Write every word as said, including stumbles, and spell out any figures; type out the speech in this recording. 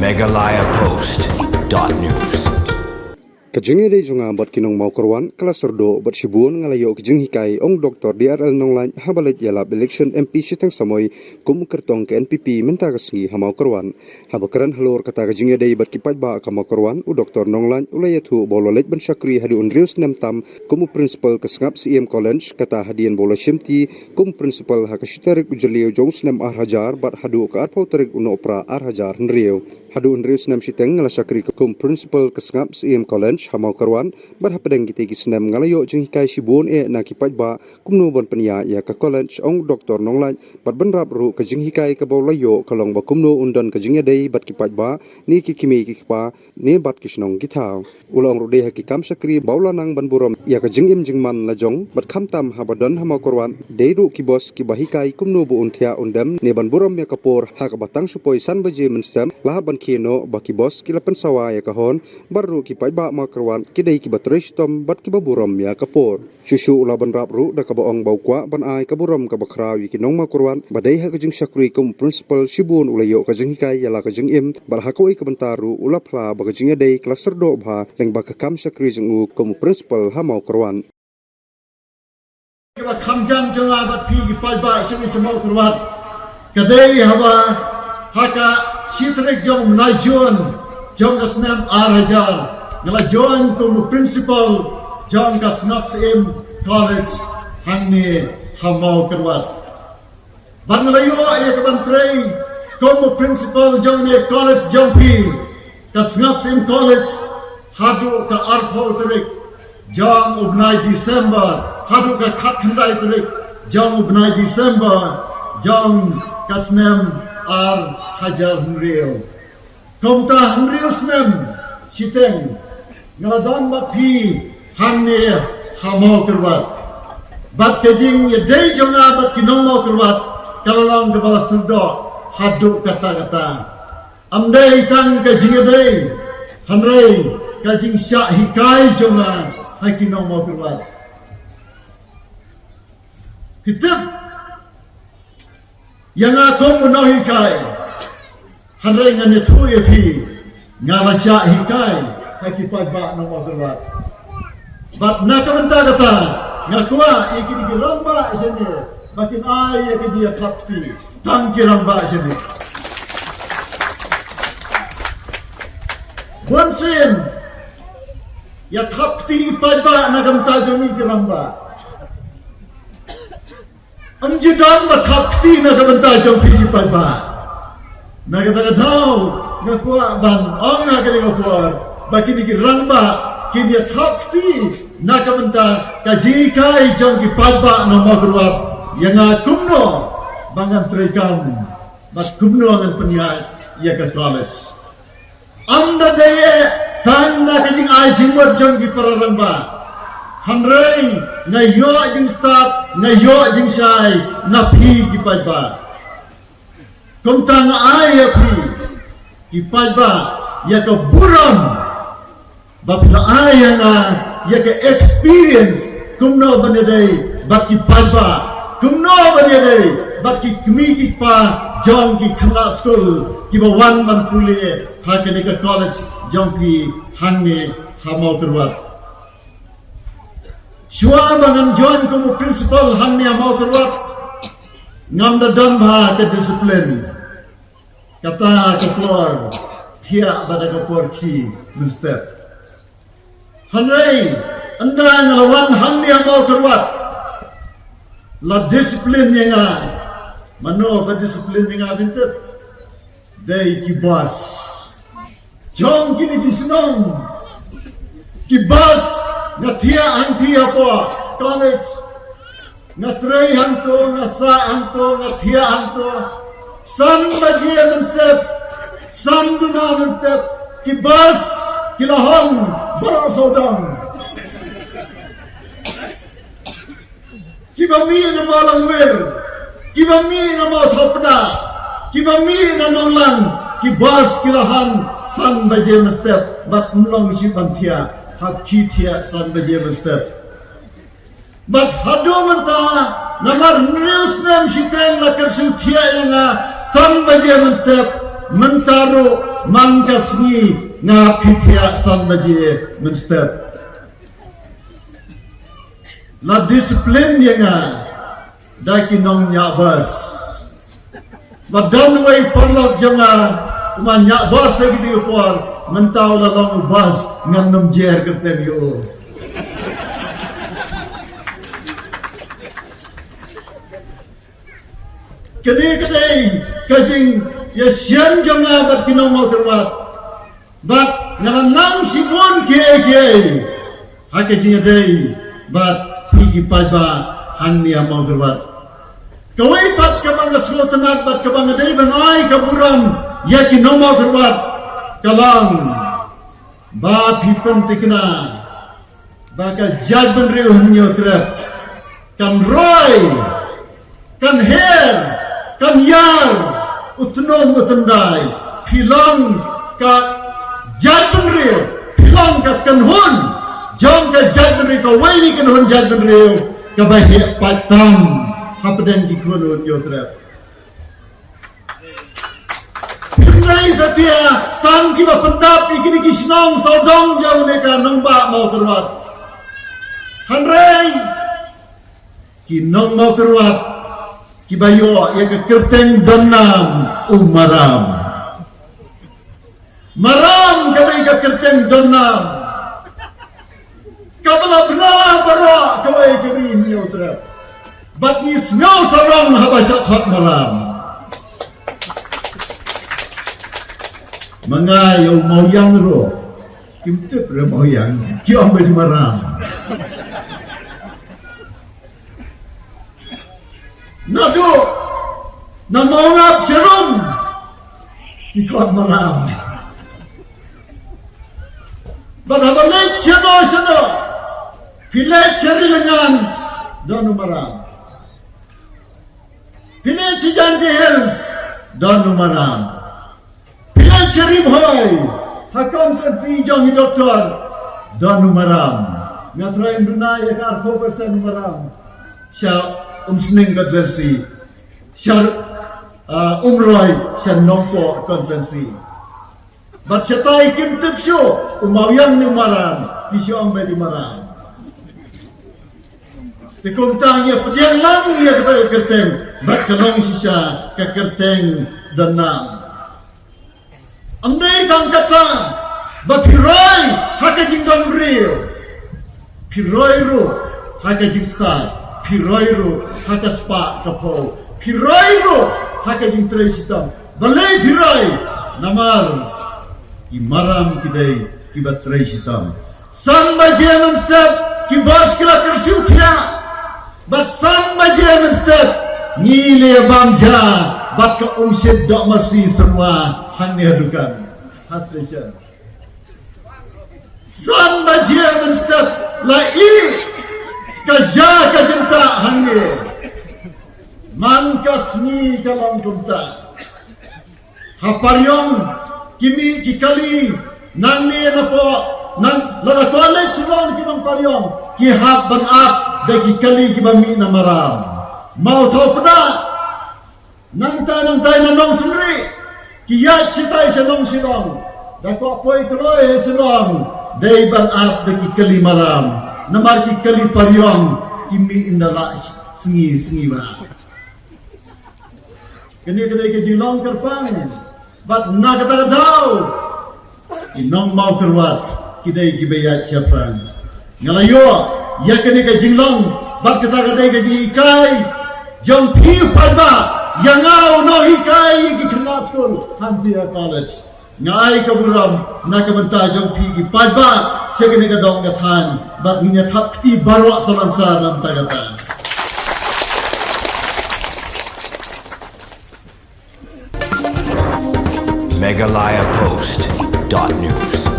Meghalaya Post dot news. Ka jingïadei jong nga bad ki nong Mawkyrwat ka la syrdoh bad shibun nga la ïoh ka jinghikai, ong Doktor D R L Nonglait haba leit ïalap election M P shiteng samoi kum u kyrtong ka N P P mynta ka sngi ha Mawkyrwat. Haba kren halor kata ka jingïadei bad ki paidbah ka Mawkyrwat, u Doktor Nonglait u la ïathuh ba u la leit ban shakri haduh hynriew snem tam kum u principal ka Sngap Syiem College, kata hadien ba u la shimti kum u principal ha ka shi tarik u Jylliew jong u snem ar hajar bad haduh ka arphew tarik u Nohprah ar hajar hynriew. Haduh hynriew snem shiteng nga la shakri kum principal ka Sngap Syiem College ha Mawkyrwat, bad hapdeng kitei ki snem nga la ïoh jinghikai shibun eh na ki paidbah kumno ban pynïaid ïa ka college, ong Doktor Nonglait, bad bynrap ruh ka jinghikai kaba u la ïoh ka long ba kumno un don ka jingïadei bad ki paidbah, ne ki kmie ki kpa, ne bad ki shnong ki thaw. U la ong ruh dei ha ki kam shakri ba u la nang ban burom ïa ka jingim jingman la jong, bad khamtam haba don ha Mawkyrwat, dei ruh ki boss kiba hikai kumno ba un thiah un dem, ne ban burom ïa ka por ha kaba tang shu poi san baje mynstep, la hap ban khie noh ba ki boss ki la pynsawa ïa ka horn, bad ruh ki paidbah Mawkyrwat ki dei kiba trei shitom bad kiba burom ïa ka por. Shuh shuh u la bynrap ruh da kaba ong ba u kwah ban ai ka burom kaba khraw ïa ki nong Mawkyrwat ba dei ha ka jingshakri kum u principal shibun u la ïoh ka jinghikai ïa la ka jingim, bad ha kawei ka bynta ruh u la phla ba ka jingïadei ka la syrdoh bha lyngba ka kam shakri jong u kum u principal ha Mawkyrwat. Kaba kham jan jong nga bad phi ki paidbah sha Mawkyrwat ka dei haba ha ka shi tarik jong u bnai Jun jong ka snem ar hajar, nga la join kum u principal jong ka Sngap Syiem College hangne ha Mawkyrwat. Bad nga la ïoh ïa ka ban trei kum u principal jong ne college jong phi, ka Sngap Syiem College, haduh ka arphew tarik jong u bnai December, haduh ka khatkhyndai tarik jong u bnai December jong ka snem ar hajar hynriew. Kumta hynriew snem shiteng nga la don bad phi hangne ha Mawkyrwat. Bad ka jingïadei jong nga bad ki nong Mawkyrwat ka la long kaba la syrdoh haduh katta katta. Ym dei tang ka jingïadei, hynrei ka jingshah hikai jong nga ha ki nong Mawkyrwat. Phi tip ïa nga kum u nonghikai, hynrei ngan ïathuh ïa phi, nga la shah hikai ha ki paidbah nong Mawkyrwat. Bad na ka bynta kata nga kwah ïa kine ki rangbah shane ba kin ai ïa ka jingïathap kti tang ki rangbah shane. Bunsien ïathap kti paidbah na ka bynta jong ngi ki rangbah. Ym ju don ba thap kti na ka bynta jong phi ki paidbah. Na kata ka daw nga kwah ban ong ha kane ka por ba kine ki rangbah kin ïathap kti na ka bynta ka jinghikai jong ki paidbah nong Mawkyrwat ïa nga kumno ba ngan treikam bad kumno ngan pynïaid ïa ka college. Ym da dei eh tang na ka jingai jingmut jong ki para rangbah, hynrei nga ïoh jingstad, nga ïoh jingshai na phi ki paidbah. Kumta nga ai ïa phi ki paidbah ïa ka burom ba phi la ai ïa nga ïa ka experience kumno ban ïadei bad ki paidbah, kumno ban ïadei bad ki kmie ki kpa jong ki khynnah skul kiba wan ban pule ha kane ka college jong phi hangne ha Mawkyrwat. Shuwa ba ngan join kum u principal hangne ha Mawkyrwat, ngam da don bha ka discipline. Kata ka por thiah bad ka por khie mynstep. Hynrei ynda nga la wan hangne ha Mawkyrwat, la discipline ïa nga. Mano ba discipline ïa nga, phi tip? Dei ki boss jong kine ki shnong. Ki boss, nga thiah hangtei hapoh college, nga trei hangto, nga sah hangto, nga thiah hangto. San baje mynstep, san duna mynstep, ki boss ki la hong baroh sawdong. Kiba mih na Mawlangwir, kiba mih na Mawthawpdah, kiba mih na Nonglang, ki boss ki la hon san baje mynstep bad ym long shuh ban thiah haba ki thiah san baje mynstep. Bad haduh mynta, namar hynriew snem shiteng la kyrsiew thiah ïa nga san baje mynstep, Mynta ruh man ka sngi nga phi thiah san baje mynstep. La discipline ïa nga da ki nongñiah bus. Ba don uwei paralok jong nga u ma ñiah bus ha kine ki por, mynta u la long u bus, ngan nym jer kyrteng ïa u. Kane ka dei ka jingïashem jong nga bad ki nong Mawkyrwat. Bad nga la nang shibun kiei kiei ha ka jingïadei bad phi ki paidbah hangne ha Mawkyrwat. Kawei pat kaba nga sngewtynnat bad kaba nga dei ban ai ka burom ïa ki nong Mawkyrwat ka long ba phi pynthikna ba ka jaitbynriew Hynñiewtrep kan roi, kan her, kan ïar, u tnum u tyndai. Phi long ka jaitbynriew, phi long ka kynhun jong ka jaitbynriew, kawei na ki kynhun jaitbynriew kaba heh paid tam hapdeng ki khun Hynñiewtrep. Pynlong satia tang kiba pyndap ïa kine ki shnong sawdong jong une ka nongbah Mawkyrwat. Hynrei ki nong Mawkyrwat kiba ïoh ïa ka kyrteng donnam u Maram. Maram ka dei ka kyrteng donnam kaba la bna baroh kawei ka ri Hynñiewtrep. Bad ngi sngew sarong haba shah khot Maram. Ma nga ïa u Mawiang ruh kim tip re Mawiang, ki ong ba dei Maram. Naduh na Mawngap sharum ki khot Maram. Bad haba leit shano shano, phi leit sha Ri Lyngan, don u Maram. Phi leit sha Jaintia Hills, don u Maram. Phi leit sha Ri Bhoi ha constituency jong i Doctor, don u Maram. Nga trai bna ïa ka arphew percent u Maram sha Umsning constituency, sha, ah, Umroi sha Nongpoh constituency. Bad shatai kim tip shuh u Mawiang ne u Maram, ki shu ong ba dei Maram. Te kumta ngi ïa pdiang lang ïa kata ka kyrteng bad ka long shisha ka kyrteng donnam. Ym dei tang kata ba phi roi ha ka jingdon briew, phi roi ruh ha ka jingstad, phi roi ruh ha ka spah ka phew, phi roi ruh ha ka jingtrei shitom. Balei phi roi? Namar ki Maram ki dei kiba trei shitom. San baje mynstep ki bus ki la kyrsiew thiah. Bad san baje mynstep ngi leh bam ja bad ka Umshit Dohmarsi Syrwa hangne ha dukan, ha station. San baje mynstep la ih ka ja ka jingtah hangne. Man ka sngi ka long kumta. Ha Pariong ki mih ki kali, nangne napoh, nang lada college Shillong ki nong Pariong ki hap ban ap da ki kali kiba mih na Maram. Mawthaw Pdeng, nangta nangta na Nongsynrih ki ïaid shatai sha Nongshillong. Da kwah poi kloi ha Shillong dei ban ap da ki kali Maram. Namar ki kali Pariong ki mih ynda la sngi sngi ba. Kane ka dei ka jinglong kyrpang. Bad na kata ka daw ki nong Mawkyrwat ki dei kiba ïaid shaphrang. Nga la ïoh ïa kane ka jinglong bad kata ka dei ka jinghikai jong phi paidbah ïa nga u nonghikai ïa ki khynnah skul ha Imphriahka College. Nga ai ka burom na ka bynta jong phi ki paidbah sha kane ka dong ka thaiñ bad ngin ïa thap kti baroh salonsar na bynta kata. Meghalaya Post dot news.